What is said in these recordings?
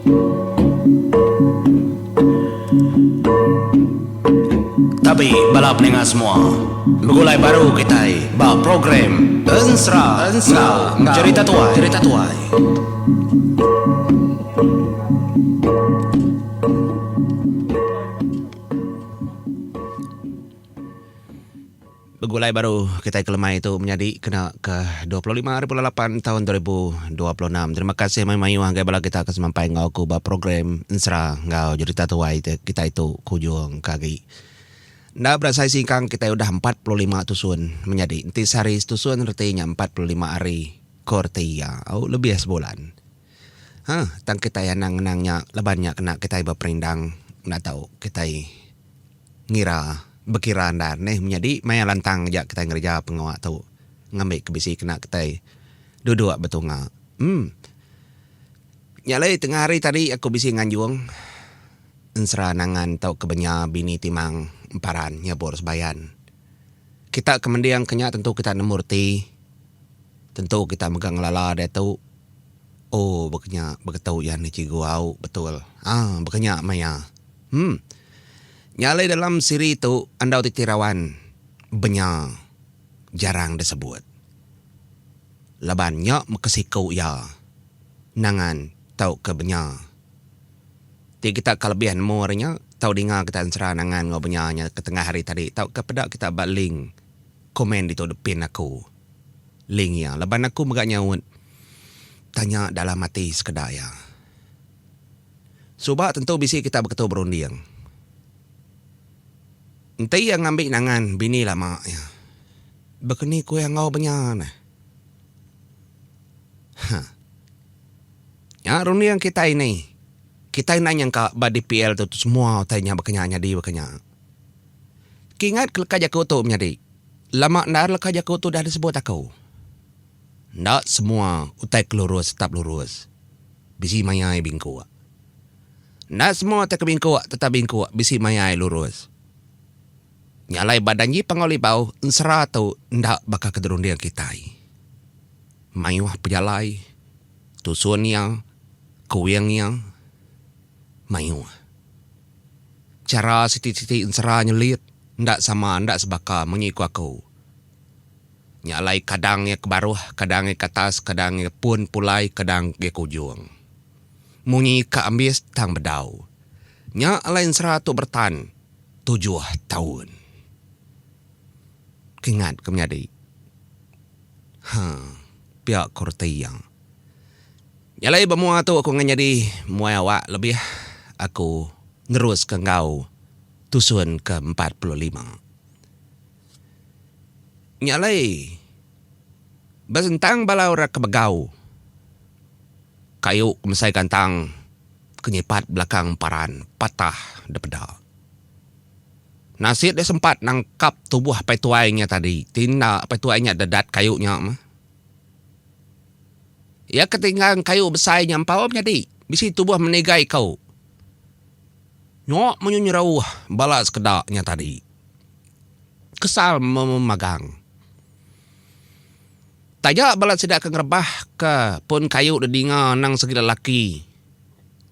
Tabi bala peninga semua. Begulai baru kitai ba program Ensera enggau Jerita Tuai. Jerita Tuai. Begulai baru kitai ke lemai tu menyadi kena ke 25 hari bulan 8 taun 2026. Terima kasih mayuh-mayuh ngagai bala kita ke semampai enggau aku ba program Ensera enggau Jerita Tuai kitai tu ke ujung ke agi. Enda berasai singkang kitai udah 45 tusun menyadi. Enti sehari setusun reti nya 45 hari ko reti iya. Au lebih sebulan. Huh tang kitai anang ngenang nya laban nya kena kitai beperindang enda tau kitai Ngira, bekira endar neh menyadi maya lantang aja kitai ngereja pengawa tu ngambi ke bisi kena kitai duduk betunga. Em. Nya alai tengah hari tadi aku bisi nganjung ensera nangan tauka benya bini timang emparan nyabur sebayan. Kita ke mending ke nya tentu kita nemu reti, tentu kita mega ngelala diatu oh baka nya beketu iya nih cikgu au betul aa baka nya maya. Em. Nya alai dalam siri tu andau titi rawan benya jarang disebut. Laban nya meka siku iya nangan tauka benya. Ti kita ka lebih nemu ari nya tau dinga kita ensera nangan enggau benya nya ke tengah hari tadi tauka peda kita ba link komen ditu depin aku link iya laban aku mega nyaut tanya dalam ati sekeda iya. Suba tentu bisi kita beketu berunding. Enti iya ngambi nangan bini lama iya. Bekeni ku iya enggau benya neh. Huh. Nya runding kitai ni. Kitai enda nyangka ba DPL tu semua utai nya baka nya nyadi baka nya. Kingat ke leka jaku tu menyadi. Lama endar leka jaku tu udah disebut aku. Enda semua utai ke lurus tetap lurus. Bisi maya ai bingkuk. Enda semua utai ke bingkuk tetap bingkuk bisi maya ai lurus. Nya alai ba danji Panggau Libau ensera tu enda baka ke dirunding kitai. Mayuh pejalai, tusun iya, kuing iya mayuh. Chara siti-siti ensera nyelit enda sama enda sebaka munyi ku aku. Nya alai kadang iya ke baruh, kadang iya ke atas, kadang iya pun pulai, kadang iya ke ujung. Munyi ka ambis tang bedau. Nya alai ensera tu beretan tujuh taun. Kingat ke menyadi. Ha, pia ku reti iya. Nya alai ba mua tu aku ngan nyadi muai awak lebih aku neruska enggau tusun ke 45. Nya alai, ba sentang bala orang ke begau kayu ke mesai gantang ke nyipat belakang paran patah depeda. Nasit deh sempat nangkap tubuh apai tuai nya tadi ti enda apai tuai nya dedat kayu nya meh. Iya ke tinggang kayu besai nya empau menyadi bisi tubuh meniga iku. Nyok menyu nyerauh bala sekeda nya tadi. Kesal memagang. Taja bala sida ke ngerebah ke pun kayu dedinga nang segi lelaki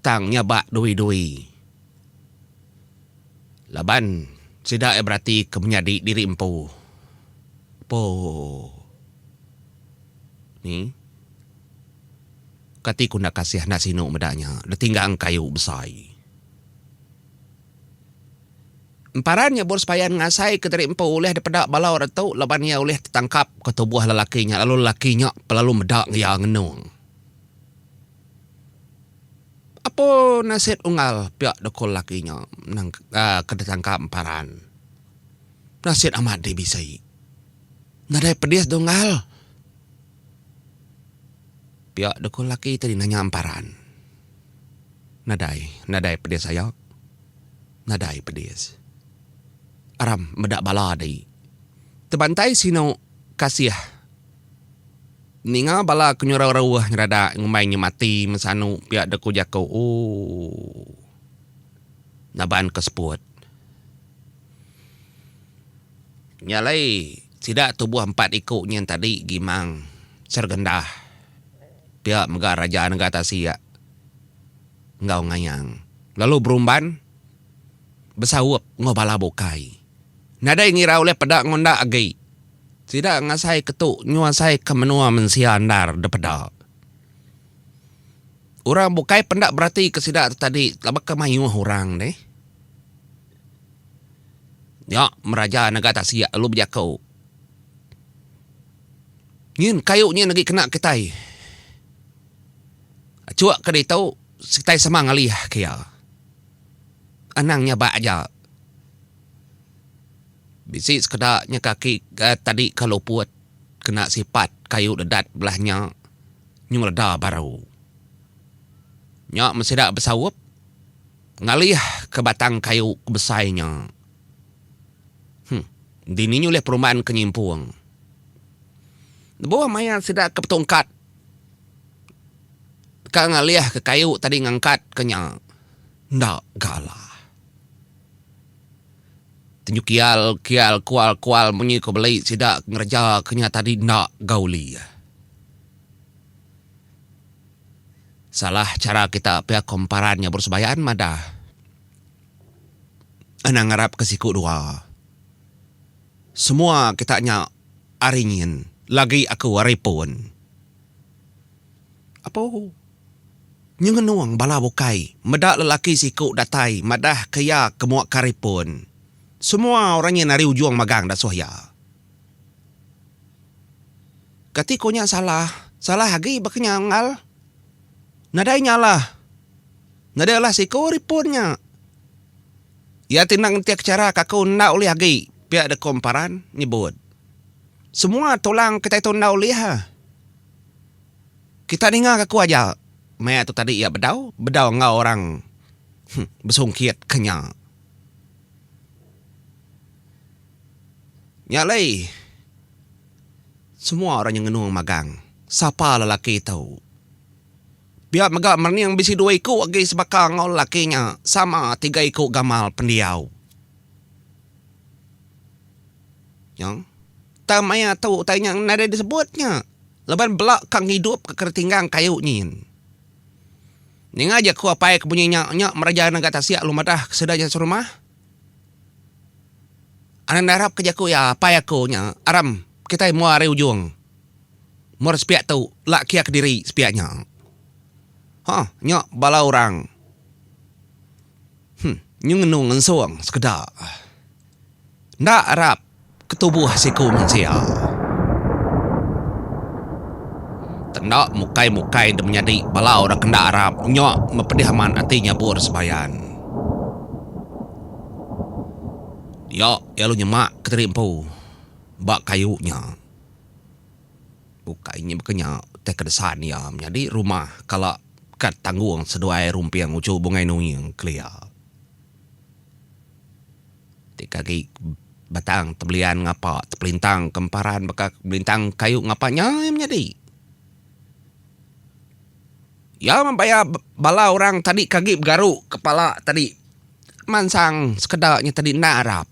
tang nyabak dui-dui. Laban sida iya berati ke menyadi diri empu. Poo. Ni. Kati ku enda kasih enda sinu meda nya detinggang kayu besai. Emparan nya bur sepayan ngasai ke diri empu ulih dipeda bala orang tu laban iya ulih tetangkap ke tubuh lelaki nya lalu lelaki nya pelalu meda iya ngenung. Apo nasit unggal pia deka lelaki nya ke ditangkap emparan. Nasit amat dih bisi. Nadai pedis deh unggal. Pia deka lelaki tadi nanya emparan. Nadai, nadai pedis aya. Nadai pedis. Aram meda bala dei. Tebantai sinu kasih. Ninga bala ke nyurau rauh nyeradak ngumbai nya mati mesanu pia dek ku jaku ooh. Naban ke seput. Nya alai sida tubuh empat iku nyin tadi gimang Sergendah pia mega Raja Nengah Tasik. enggau ngayang lalu berumban besaup enggau bala bukai. Nadai ngira ulih peda enggau enda agi. Sida ngasai ke tu nyuasai ke menua mensia endar dipeda. Orang bukai penda berati ke sida tu tadi laban ke mayuh orang deh. Nya meraja nega tasik lalu bejaku. Nyin kayu nyin agi kena kitai. Achuk ke ditu kitai sama ngalih ke iya. Anang nyabak aja. Bisi sekeda nya kaki tadi ke luput kena sipat kayu dedat belah nya nyu ngeleda baru. Nya meh sida besaup ngalih ke batang kayu ke besai nya. Huh dini nya ulih perumban ke nyimpung. Lebuh maya sida ke betungkat ka ngalih ke kayu tadi ngangkat ke nya enda galah. Tenju kial kial kual kual munyi ko beli sida ke ngereja ke nya tadi enda ga uli. Salah chara kita pia ko emparan nya berusebayan madah. Anang ngarap ke siku dua. Semua kita nya ari nyin lagi aku ari pun. Apo. Nyengenung bala bukai meda lelaki siku datai madahka iya ke mua karipun. Semua orang nyin ari ujung magang dasuh iya. Kati ku nya salah, salah agi baka nya unggal. Nadai nya alah. Nadai alah siku ripun nya. Iya ti enda ngentik chara ke aku enda ulih agi, pia deka Emparan nyebut. Semua tulang kitai tu enda ulih. Kita ninga ke aku aja. Maya tu tadi iya bedau, bedau enggau orang besungkit ke nya. Nya alai semua orang nya ngenung magang sapa lelaki tu. Pia mega merening bisi dua iku agi sebaka enggau lelaki nya sama tiga iku gamal pendiau. Nya. Tang maya tu utai nya nadai disebut nya. Laban bela ka ngidup ka kena tinggang kayu nyin. Ninga jaku apai ke bunyi nya, nya meraja nega tasik lalu madah ke sida nya serumah. Anang ngarap ke jaku iya apai aku nya aram kitai mua ari ujung. Mur sepiak tu la kia kediri sepiak nya. Huh nya bala orang. Huh nyu ngenung ngensung sekeda. Enda arap ke tubuh siku mensia. Tenda mukai-mukai deh menyadi bala orang ke enda arap nya mepedih amat ati nyabur sebayan. Dia iya lalu nyemak kediri empu ba kayu nya. Ukai nya baka nya utai ke desan iya menyadi rumah kala ka tanggung seduai rumping uchu Bungai Nuing kelia. Ti ke agi batang tebelian ngapa tepelintang ke emparan baka belintang kayu ngapa nya iya menyadi. Iya meh bala orang tadi ke agi begaru kepala tadi mansang sekeda nya tadi enda arap.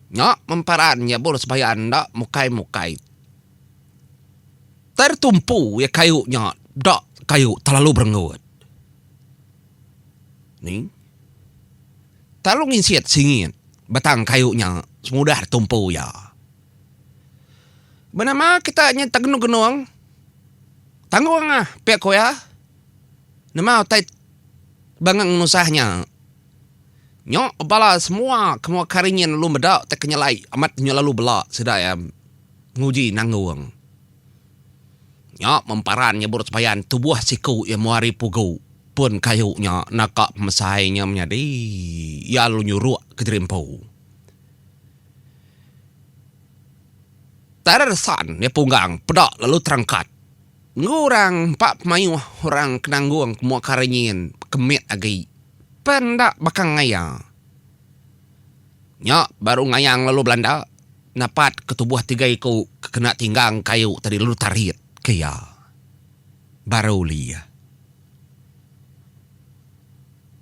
Nya emparan iya bur sebaya enda mukai-mukai. Tertumpu iya kayu nya da kayu terlalu berenggut. Ni. Terlalu nginsit singit batang kayu nya semudah ditumpu iya. Benama kita nya tegenung-genung tanggung ah pia ku iya. Nama utai bangat ngenusah nya. Nya bala semua ke mua kari nyin lalu meda utai ke nyelai amat nya lalu bela sida iya nguji nanggung. Nya memparan nyebur sebayan tubuh siku iya mua ari pugu. Pun kayu nya naka pemesai nya menyadi iya lalu nyuruk kediri empu. Teresan iya punggang peda lalu terangkat. Enggau orang empa pemayuh orang ke nanggung ke mua kari nyin ke mit agi pen enda baka ngaya. Nya baru ngayang lalu belanda napat ke tubuh tiga iku ke kena tinggang kayu tadi lalu tarit ke iya. Baru uli iya.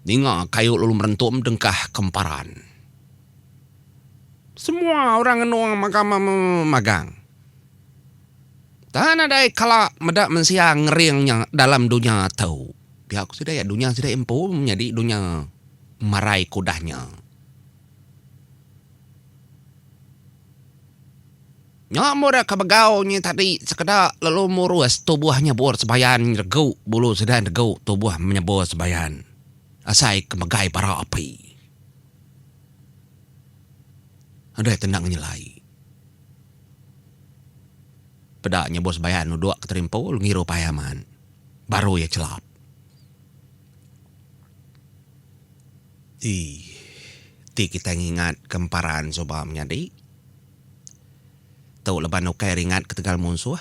Ninga kayu lalu merentum dengkah ke emparan. Semua orang ngenung magang. Tang nadai kala meda mensia ngering nya dalam dunya tu. Pia ku sida iya dunya sida empu menyadi dunya marai ke udah nya. Nya meh orang ke begau nya tadi sekeda lalu murus tubuh nyebur sebayan regu bulu sida negu tubuh menyebur sebayan asai ke megai bara api. Adai tendang nyelai. Peda nyebur sebayan nuduk ke terimpu lalu ngirup ai amat. Baru iya chelap. Ii. Ti kitai ngingat ke emparan suba menyadi. Tu laban ukai ringat ketegal munsuh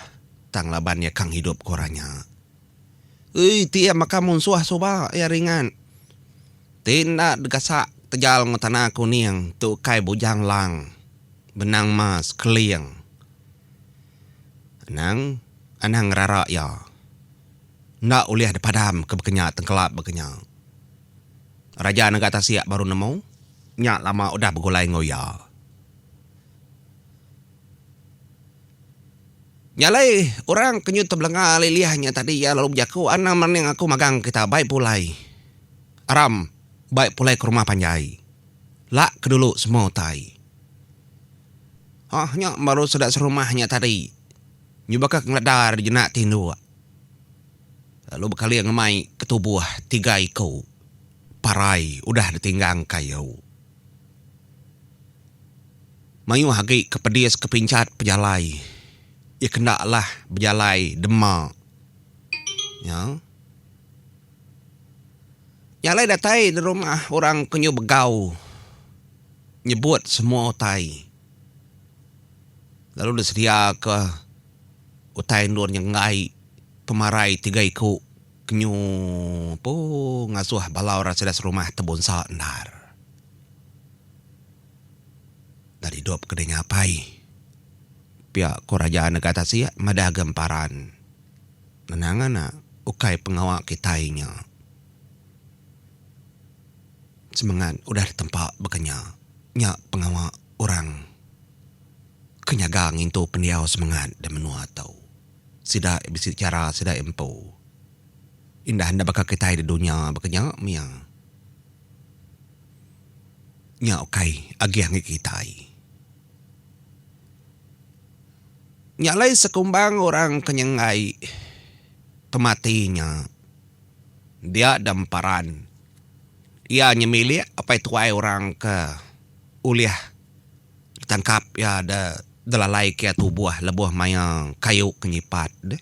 tang laban iya kang idup ke orang nya. Ii. Ti iya maka munsuh suba iya ringat. Ti enda degasak tejal enggau tanah kuning tu ukai bujang lang benang mas keling. Anang anang ngerara iya. Enda ulih dipadam ke bekenya tengkelap bekenya. Raja nega tasik baru nemu nya lama udah begulai enggau iya. Nya alai orang ke nyut tebelenga lilih nya tadi iya lalu bejaku anang merening aku magang kita bai pulai. Aram bai pulai ke rumah panjai. Lak ke dulu semua utai. Hah nya baru sida serumah nya tadi nyubaka ke ngeledar jenak tinduk lalu bekaling ngemai ke tubuh tiga iku parai udah ditinggang kayu. Mayuh agi ke pedis ke pinchat pejalai iya ke enda alah bejalai dema nya. Nya alai datai di rumah orang ke nyu begau nyebut semua utai lalu disediaka utai endur nyenggai pemarai tiga iku ke nyu pun ngasuh bala orang sida serumah tebunsa endar. Enda didup ke deh nyapai pia ku raja nega tasik madah gemparan. Ngenang anak ukai pengawa kitai nya. Semengat udah ditempa baka nya, nya pengawa orang ke nyaga ngintu pendiau semengat da menua tu. Sida bisi chara sida empu. Indah enda baka kitai da dunya baka nya mia. Nya ukai agih ngi kitai. Nya alai sekumbang orang ke nyenggai pemati nya dia da emparan iya nyemilik apai tuai orang ke ulih ditangkap iya da delalai ke iya tubuh lebuh maya kayu ke nyipat deh.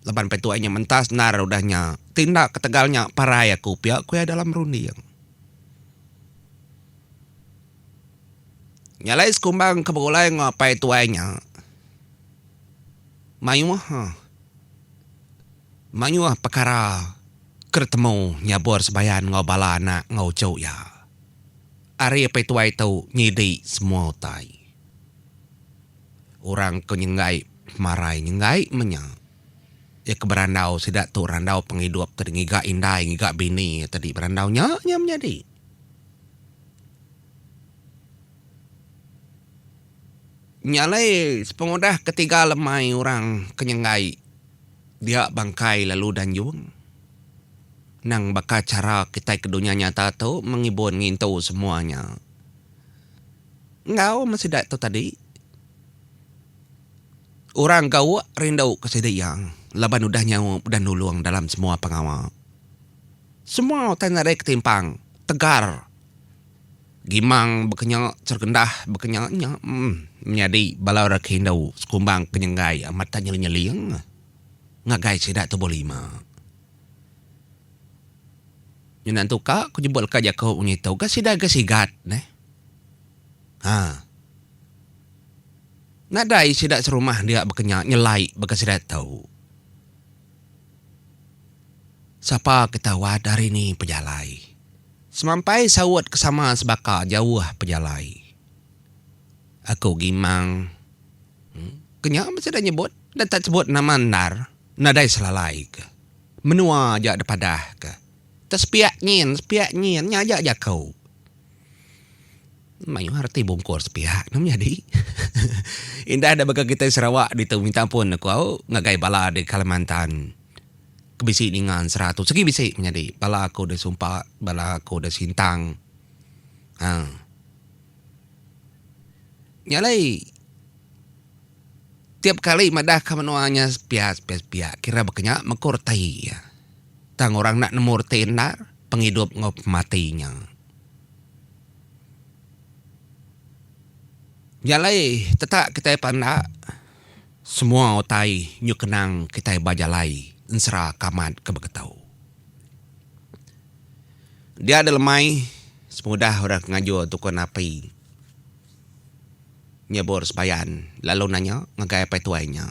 Laban apai tuai nya mentas endar udah nya ti enda ketegal nya parai aku pia ku iya dalam runding. Nya alai sekumbang ke begulai enggau apai tuai nya mayuh mayuh pekara ke ditemu nyabur sebayan enggau bala anak enggau uchu iya. Ari apai tuai tu nyidi semua utai. Orang ke nyenggai pemarai nyenggai meh nya. Iya ke berandau sida tu randau pengidup tadi ngiga indai ngiga bini tadi berandau nya nya menyadi. Nya alai sepengudah ketiga lemai orang ke nyenggai dia bangkai lalu danjung. Nang baka chara kitai ke dunya nyata tu mengibun ngintu semua nya. Enggau meh sida tu tadi orang gauk rindu ke sida iya laban udah nyaup udah nulung dalam semua pengawa. Semua utai nadai ketimpang tegar. Gimang baka nya Cheregendah baka nya nya menyadi bala orang ke indu sekumbang ke nyenggai amat tak nyeling-nyeling ngagai sida tubuh lima. Ngena entuka ku nyebut leka jaku munyi tu ga sida ga sigat neh. Ha. Nadai sida serumah dia baka nya nyelai baka sida tu. Sapa ke tawat ari ni pejalai. Semampai saut ke sama sebaka jauh pejalai. Aku gimang. Ke nya meh sida nyebut enda tak sebut nama endar nadai selalai ke. Menua aja dipadah ke. Te sepiak nyin sepiak nyin nya aja jaku. Mayuh reti bungkur sepiak ne menyadi. Indah da baka kitai Sarawak ditu minta ampun aku au ngagai bala di Kalimantan. Ke bisi ninga ensera tu sigi bisi menyadi bala aku deh sumpa bala aku deh sintang aaa. Nya alai tiap kali madah ka menua nya sepia sepia sepia kira baka nya meko reti iya. Tang orang enda nemu reti endar pengidup enggau pemati nya. Nya alai tetak kitai panda. Semua utai nyu kenang kitai ba jalai ensera kamat ke beketu. Dia da lemai sepengudah orang ke ngajur tukun api nyebur sebayan lalu nanya ngagai apai tuai nya.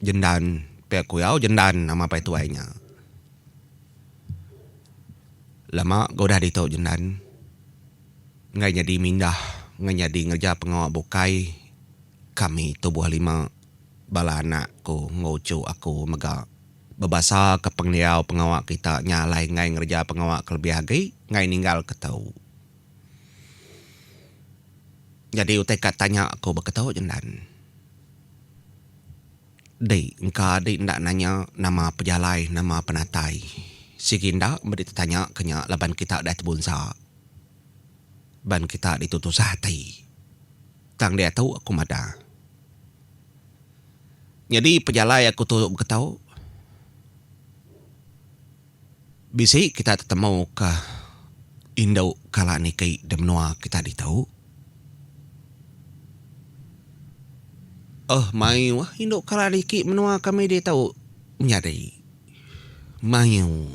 Jendan pia ku iya jendan nama apai tuai nya. Lama ga udah ditu jendan. Enggai nyadi mindah, enggai nyadi ngereja pengawa bukai, kami tubuh lima bala anak ku enggau uchu aku mega bebasa ke pendiau pengawa kita nya alai enggai ngereja pengawa ke lebih agi enggai ninggal ke tu. Nyadi utai ka tanya aku baka tu jendan. Dei engka dei enda nanya nama pejalai nama penatai. Sigi enda meri tetanya ke nya laban kita udah tebunsa. Ban kita ditu tusah ati. Tang diatu aku madah. Nyadi pejalai aku tu beketu bisi kita tetemu ka indu kala niki da menua kita ditu. Oh mayuh indu kala niki menua kami ditu nyadi mayuh.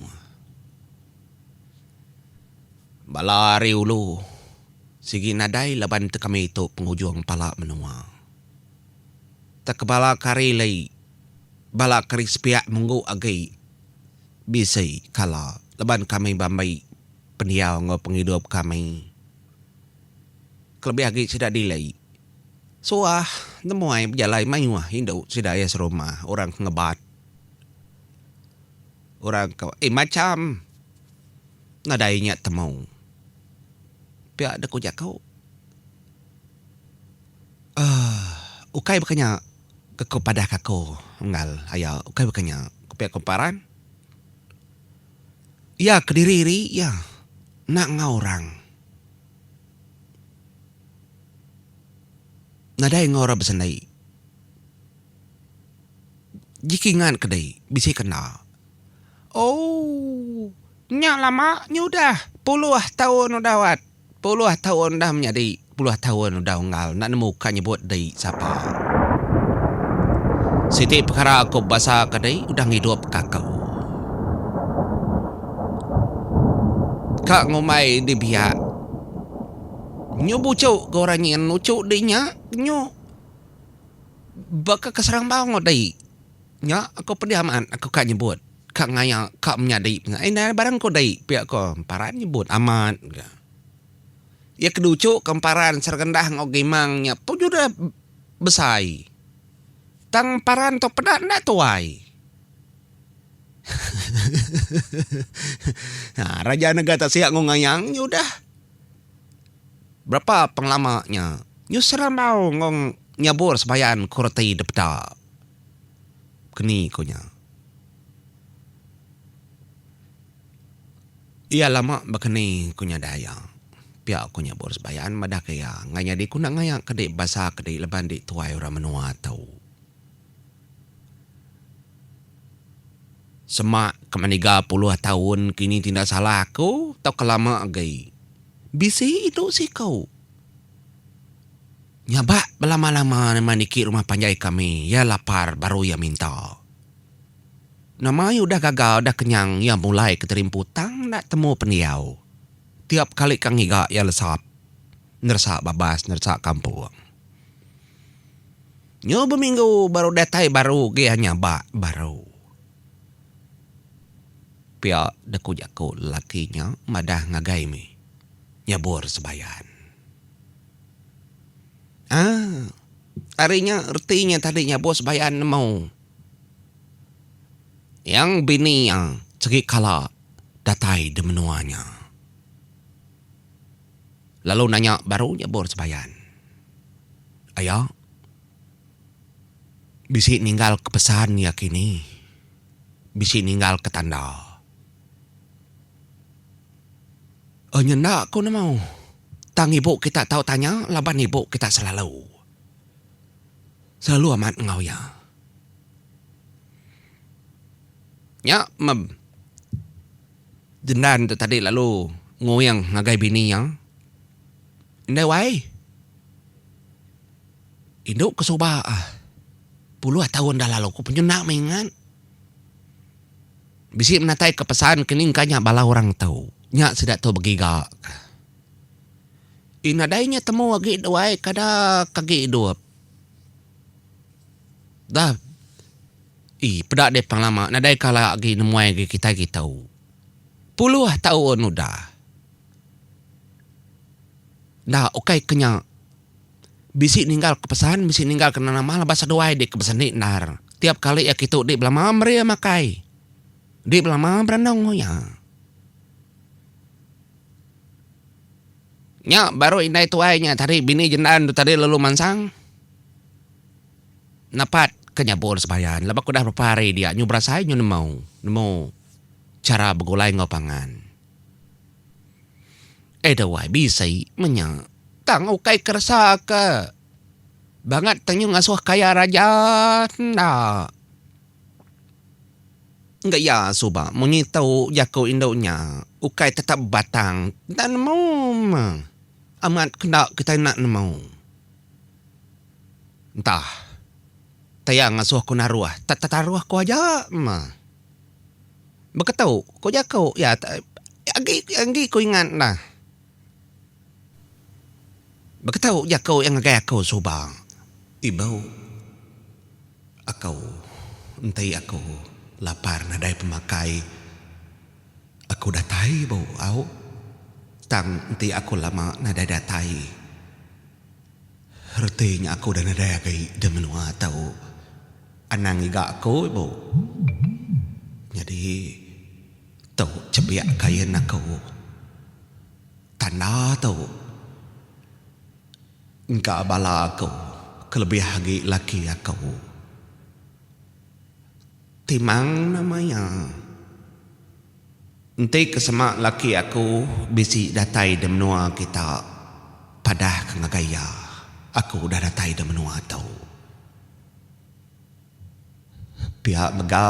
Bala ari ulu sigi nadai laban te kami tu pengujung pala menua. Te ke bala ke ari lei bala ke ari sepiak munggu agi bisi kala laban kami bambi pendiau enggau pengidup kami. Kelebih agi sida dilei suah nemuai bejalai mayuh indu sida iya serumah orang ke ngebat. Orang ke eh macham nadai nya temu. Pia dek ku jaku. Uhh ukai baka nya ke ku padah ka aku unggal aya ukai baka nya ku pia ku Paran. Iya kediri ri iya enda enggau orang. Nadai enggau orang besendi. Jiki ngan ke dei bisi kena. Ooh nya lama nya udah puluh taun udah wat puluh taun udah menyadi puluh taun udah unggal enda nemu ka nyebut dei sapa. Siti pekara aku bebasa ke dei udah ngidup ka aku. Ka ngumbai di biak nyu buchu ke orang nyin uchu dei nya nyu. Baka ke serambau enggau dei. Nya aku pedih amat aku ka nyebut ka ngaya ka menyadi ai nadai barang ku dei pia ko Emparan nyebut amat ga. Iya ke duchu ke Emparan serendah enggau Gimang nya pun udah besai. Tang Emparan tu peda enda tuai. Hahaha Raja Nega Tasik enggau Ngayang nya udah. Berapa pengelama nya nyu serambau enggau nyabur sebayan ku reti da peda. Keni ku nya. Iya lama bekeni ku nya daya. Pia ku nyabur sebayan madah ke iya enggai nyadi ku enda ngaya ke di basa ke di laban di tuai orang menua tu. Semak ke meniga puluh taun kini ti enda salah aku tauka lama agi. Bisi indu siku. Nyabak belama-lama nama niki rumah panjai kami, iya lapar baru iya minta. Nama iya udah gaga udah kenyang iya mulai ke terimpu tang enda temu pendiau. Tiap kali ka ngiga iya lesap neresa babas neresa kampung. Nyu beminggu baru datai baru gi iya nyabak baru. Pia deku jaku lelaki nya madah ngagai mih nyabur sebayan. Aaa ari nya reti nya tadi nyabur sebayan nemu. Yang bini iya segi kala datai di menua nya. Lalu nanya baru nyabur sebayan. Aya. Bisi ninggal ke pesan iya kini. Bisi ninggal ke tanda. Oh nyenda ku nemu. Tang ibu kita tau tanya laban ibu kita selalu. Selalu amat enggau iya. Nya meh jendan tu tadi lalu nguing ngagai bini iya. Indai wai. Indu ke suba puluh taun dah lalu ku penyenda meh ingat. Bisi menatai ke pesan ke ni engka nya bala orang tu. Nya sida tu begiga ka. Ih nadai nya temu agi duai kada ke agi idup. Dah ih peda deh pengelama nadai kala agi nemuai agi kitai kitu. Puluh taun udah. Enda ukai ke nya. Bisi ninggal ke pesan bisi ninggal ke nama laban seduai dek ke beseni endar. Tiap kali iya kitu dek belama meri iya makai. Dek belama berandau enggau iya. Nya baru indai tuai nya tadi bini jendan tu tadi lalu mansang nepat ke nyabur sebayan laban ke udah berapa hari dia nyu berasai nyu nemu nemu chara begulai enggau pangan. Eh dawai bisi menya tang ukai keresa ke bangat tenyu ngasuh kaya raja enda. Engga iya suba munyi tu jaku indu nya ukai tetap batang enda nemu meh amat kenda kitai enda nemu. Entah taya ngasuh ku naruh tetaruh ku aja meh. Beketu ku jaku iya agi agi ku ingat nah. Beketu jaku iya ngagai aku suba. Ibu aku enti aku lapar nadai pemakai aku datai ibu au tang enti aku lama nadai datai reti nya aku udah nadai agi da menua tu. Anang ngiga aku ibu. Nyadi tu chebik kain aku. Tanda tu engka bala aku kelebih agi laki aku. Timang nama iya. Enti ke sema laki aku bisi datai di menua kita padah ke ngagai iya aku udah datai di menua tu. Pia mega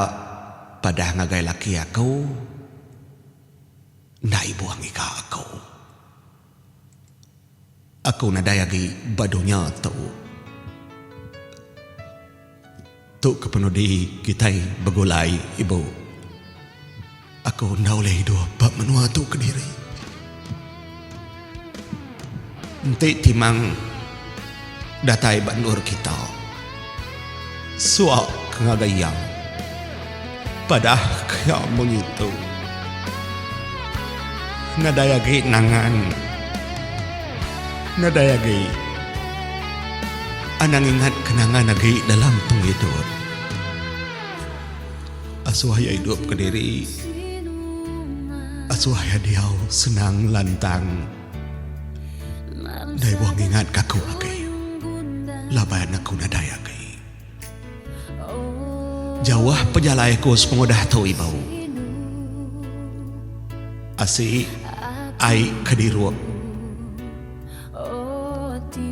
padah ngagai laki aku enda ibuh ngiga aku. Aku nadai agi ba dunya tu. Tu ke penudi kitai begulai ibu. Aku enda ulih idup ba menua tu kediri. Enti timang datai ba endur kita, suak ke ngagai iya, padah ke iya munyi tu. Nadai agi nangan. Nadai agi. Anang ingat kenangan agi dalam pengidup. Asuh iya idup kediri. Asuh iya diau senang lantang. Ndai buah ngingatka aku agi. Laban aku nadai agi. Jauh pejalai aku sepengudah tu ibu. Asi ai ke dirup.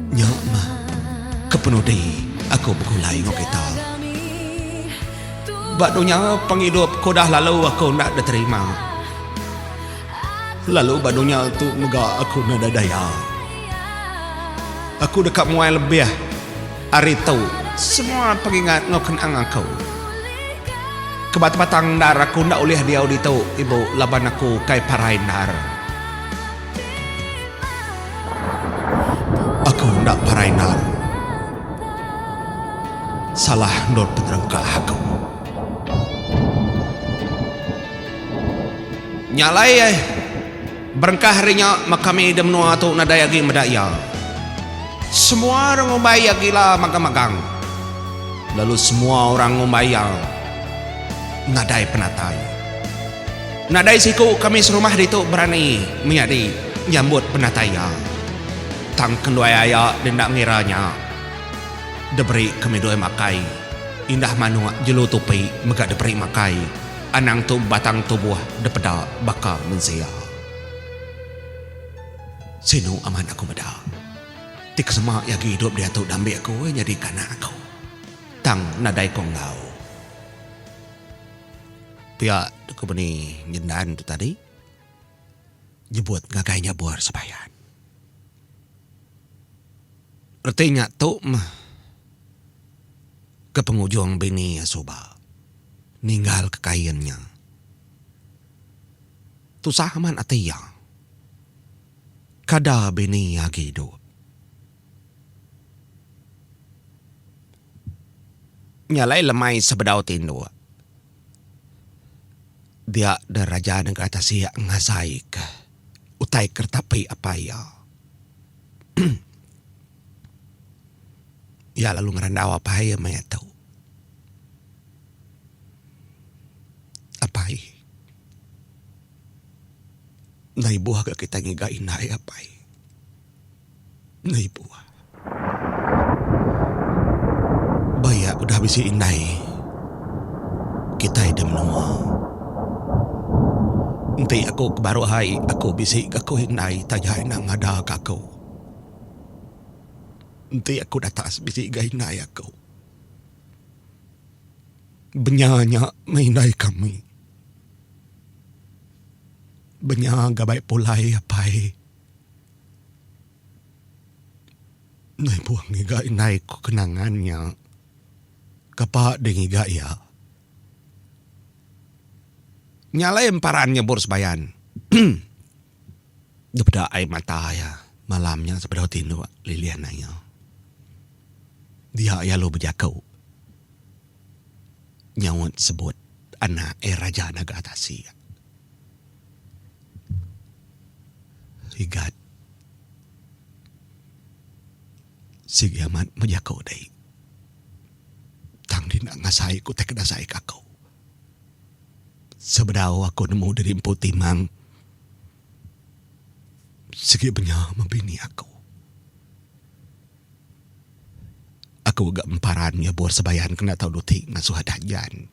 Nya meh kepenudi aku begulai enggau kita. Ba dunya pengidup ke udah lalu aku enda diterima. Lalu ba dunya tu mega aku nadai daya. Aku deka muai lebih ari tu semua pengingat enggau kenang aku. Ke batang-batang endar aku enda ulih diau ditu ibu laban aku ukai parai endar. Aku enda parai endar. Salah endur penerengkah aku. Nya alai ai, berengkah ari nya meh kami di menua tu nadai agi meda iya. Semua orang ngumbai iya gila magang-magang. Lalu semua orang ngumbai iya nadai penatai. Nadai siku kami serumah ditu berani menyadi nyambut penatai iya. Tang kenduai aya denda ngira nya diberi kami duai makai. Indah manuk jelu tupi mega diberi makai. Anang tu batang tubuh dipeda baka mensia. Sinu amat aku meda. Ti ke sema iya agi idup diatu dambi aku nyadi ke anak aku. Tang nadai ko enggau. Pia ku beni nyendan tu tadi nyebut ngagai nyabur sebayan. Reti nya tu meh ke pengujung bini iya suba ninggal ke kain nya. Tusah amat ati iya. Kada bini iya agi idup. Nya alai lemai sebedau tinduk dia deh raja negara tasik ngasaika utai ke retapi apai iya. Iya lalu ngerandau apai iya maya tu. Apai. Enda ibuh ga kitai ngiga indai apai. Enda ibuh. Ba iya udah bisi indai kitai di menua. Enti aku ke baruh ai aku bisi ga ku indai taja enda ngada ka aku. Enti aku datas bisi ga indai aku. Benya nya meh indai kami. Benya gabai pulai apai. Ndai buah ngiga indai ku kenangan nya. Kapa deh ngiga iya. Nya alai emparan nyebur sebayan. Deh peda ai mata iya malam nya sebedau tinduk lilih naya. Dia iya lalu bejaku. Nyaut sebut anak eh raja naga tasik. Igat. Sigi amat bejaku dei. Tang dina ngasai ku utai ke dasai ka aku. Sebedau aku nemu diri empu timang sigi benya meh bini aku. Aku ga emparan nyebur sebayan kena tau duti ngasuh danjan.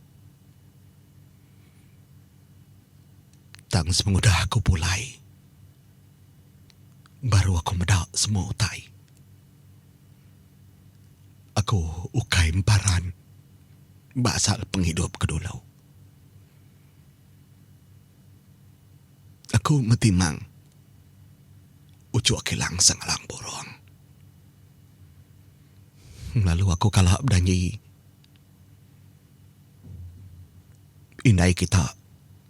Tang sepengudah aku pulai, baru aku meda semua utai. Aku ukai emparan ba asal pengidup ke dulu. Aku metimang uchu kilang sengalang burung. Lalu aku kala bedanji indai kita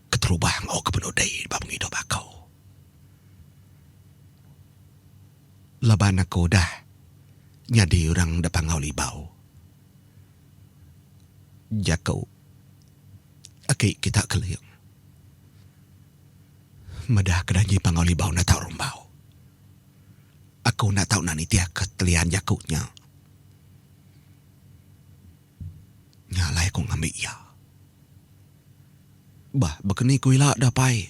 keterubah enggau kepenudi ba pengidup aku. Laban aku udah nyadi orang da Panggau Libau. Jaku aki kita keling. Meda ke danji Panggau Libau enda tau rumbau. Aku enda tau enda nitihka telian jaku nya. Nya alai aku ngambi iya. Bah, baka ni ku ila da pai.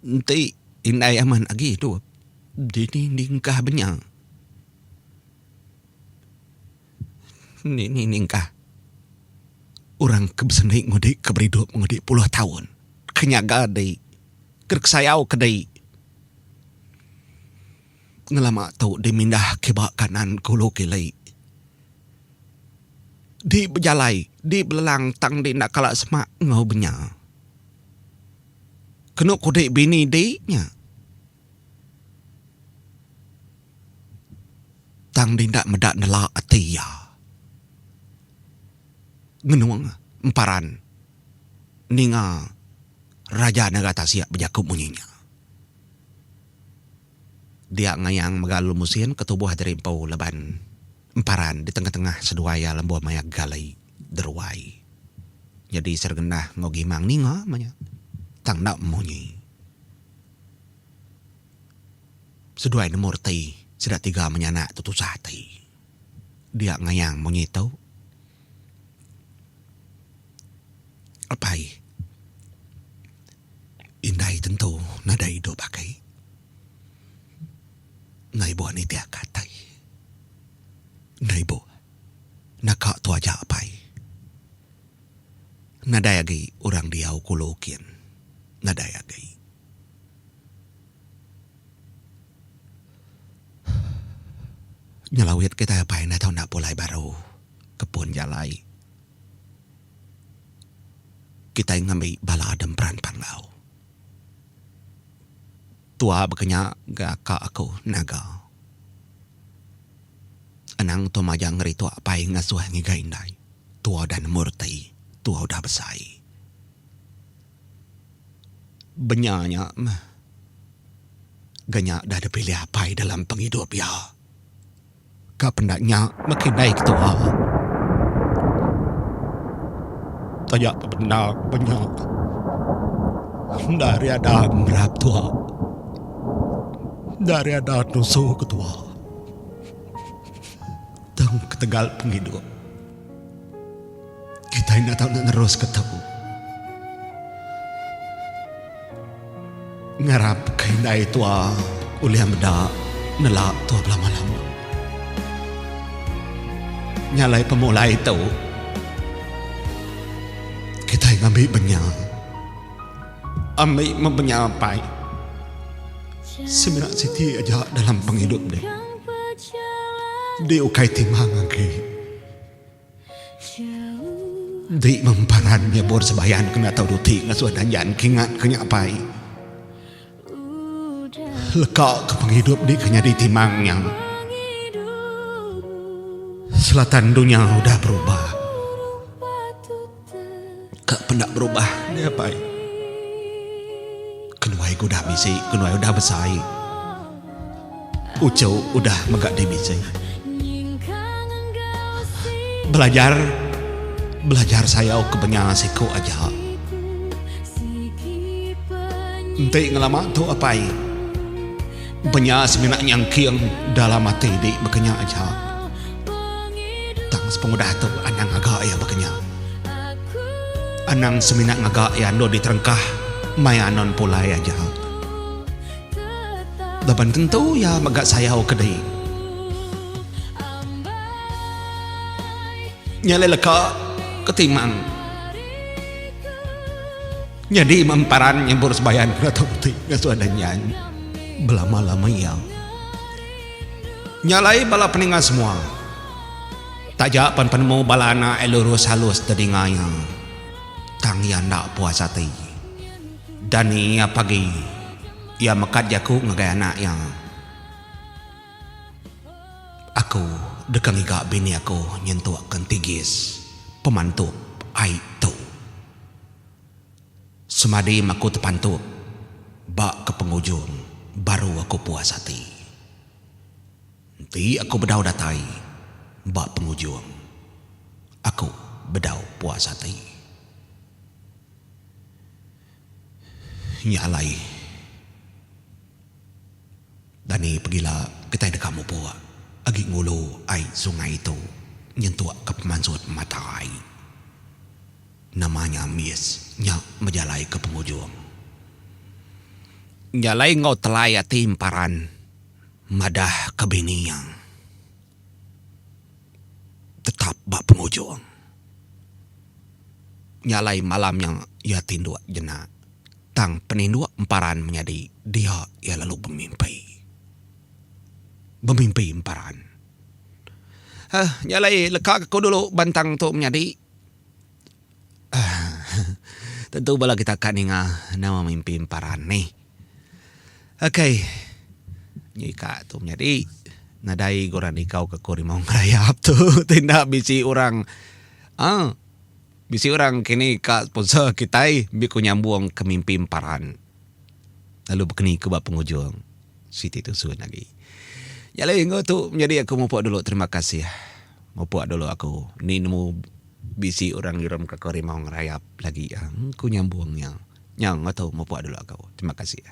Enti indai aman agi idup, dini ningkah benya. Dini ningkah orang ke beseni ngudi ke beridup ngudi puluh taun ke nyaga di ke kesayau ke di. Ngelama tu di mindah kiba kanan ke ulu kili. Di bejalai, di belelang tang di enda kala semak enggau benya. Kenu ku di bini di nya. Tang di enda meda nela ati iya. Ngenung emparan ninga Raja Naga Tasik bejaku munyi nya. Dia ngayang mega lalu musin ke tubuh diri empu laban emparan di tengah-tengah seduai iya lebuh maya gali deruai. Nyadi Sergenah enggau Gimang ninga meh nya tang enda munyi. Seduai nemu reti sida tiga menyanak tu tusah ati. Dia ngayang munyi tu. Apai. Indai tentu nadai idup agi. Enggai buah nitih ka atai. aja apai. Nadai agi orang diau kulu kin. Nadai agi. Nyelawit kitai apai enda tau enda pulai baru ke pun jalai. Kitai ngambi bala demperan panggau. Tua baka nya ga aka aku naga. Anang tua majak ngeri tua apai ngasuh ngiga indai. Tua udah nemu reti, tua udah besai. Benya nya meh ga nya dah dipilih apai dalam pengidup iya. Ka penda nya meh indai ketua. Taja pa bendar benya enda ari ada merap tua. Enda ari ada nusu ketua. Tang ketegal pengidup kitai enda tau nerus ke tu. Ngarap ke indai tua ulih meda nela tua belama-lama. Nya alai pemulai tu kitai ngambi benya ambi meh benya apai semina siti aja dalam pengidup deh. Di ukai timang agi. Enti memparan nyebur sebayan kena tau duti ngasuh danjan ke ingat ke nya apai. Leka ke pengidup di ke nyadi timang nya. Selatan dunya udah berubah. Ka penda berubah nya apai. Kenuai ke udah bisi, kenuai udah besai. Uchu udah mega di bisi. Belajar belajar sayau ke benya siku aja. Enti ngelama tu apai, benya semina nyangking dalam ati di baka nya aja. Tang sepengudah tu anang ngaga iya baka nya. Anang semina ngaga iya endur diterengkah maya anon pulai aja. Laban tentu iya mega sayau ke dei. Nya alai leka ke timang nyadi memparan nyebur sebayan ke Datuk Uti ngasuh Danyan belama-lama iya. Nya alai bala peninga semua taja pan penemu bala anak lurus halus tedinga iya tang iya enda puas ati. Dani iya pagi iya mekat jaku ngagai anak iya. Aku deka ngiga bini aku nyentuk ke entigis pemantup ai tu. Semadi aku tepantup ba ke pengujung baru aku puas ati. Enti aku bedau datai ba pengujung aku bedau puas ati. Nya alai dani pegila kitai deka mupuk agi ngulu ai sungai tu nyentuk ke pemansut mata ai. Nama nya ambis nya bejalai ke pengujung. Jalai enggau telai ati emparan madah ke bini iya tetap ba pengujung. Nya alai malam nya iya tinduk jenak tang peninduk emparan menyadi dia iya lalu bemimpi. Bemimpi emparan. Heh nya alai leka ke ku dulu bantang tu menyadi. Tentu bala kita ka ninga nama mimpi emparan nih. Okay. Nyika tu menyadi nadai ga orang nikau ke ku rimong rayap tu ti enda bisi orang aaa bisi orang kini ka sponsor kitai bi ku nyambung ke mimpi emparan lalu bekeni ku ba pengujung siti tusun agi. Nya alai enggau tu menyadi aku mupuk dulu terima kasih. Mupuk dulu aku ni nemu bisi orang ngirum ka aku rimau ngerayap lagi ku nyambung nya. Nya enggau tu mupuk dulu aku. Terima kasih.